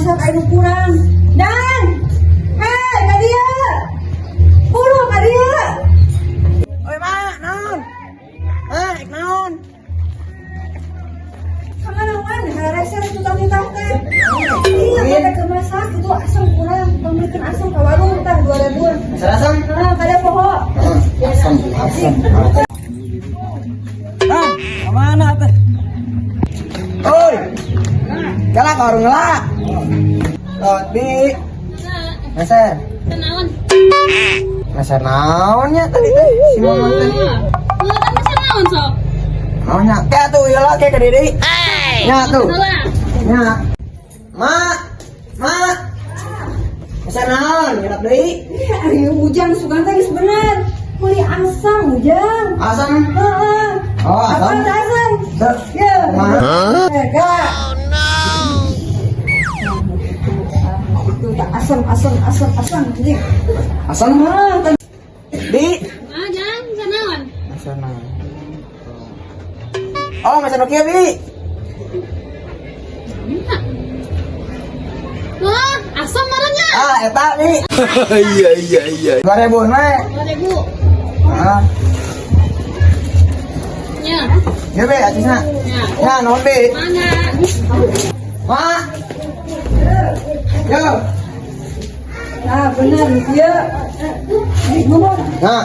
masak anu kurang. Dan, hei, ka dieu. Buru ka dieu. Oi, Mak, naon? Eh, ek naon? Kamana wan, harese itu titah teh. Iya, pada keur masak itu asam kurang. Pamrikeun asam ka warung tah 2000-an. Meser asam? Nah, kada poho. Asam, asam. Ah, kemana teh? Oi. Kala ka warung lah. Oh, di. Meser. Kenalan. Meser naonnya tadi teh? Si mama teh. Lu kan meser naon sok? Naonnya? Kayak tuh, ya lah kayak ke Didi. Ya tuh. Salah. Ya. Ma. Ma. Meser naon? Ngelap deui. Iya, ayo Ujang sugan teh geus bener. Meuli asam Ujang. Asam. Heeh. Oh, asam. Apa asam? Tuh. Ya. Ma. Eh, Kak. Itu tak asam asam asam asam anjing. Asam. Ah, Di. Ah, jangan meser naon. Meser naon? Oh, meser nu kieu, Bi. Minta. Wah, asam marahnya. Ah, eta, Bi. Iya. 2000 we. 2000. Ah, Ya. ya Bi, acisna. Ya. Ya, nuhun, Bi. Mana? Ma. Yo. Nah, bener ya. Nih, ngomong. Nah.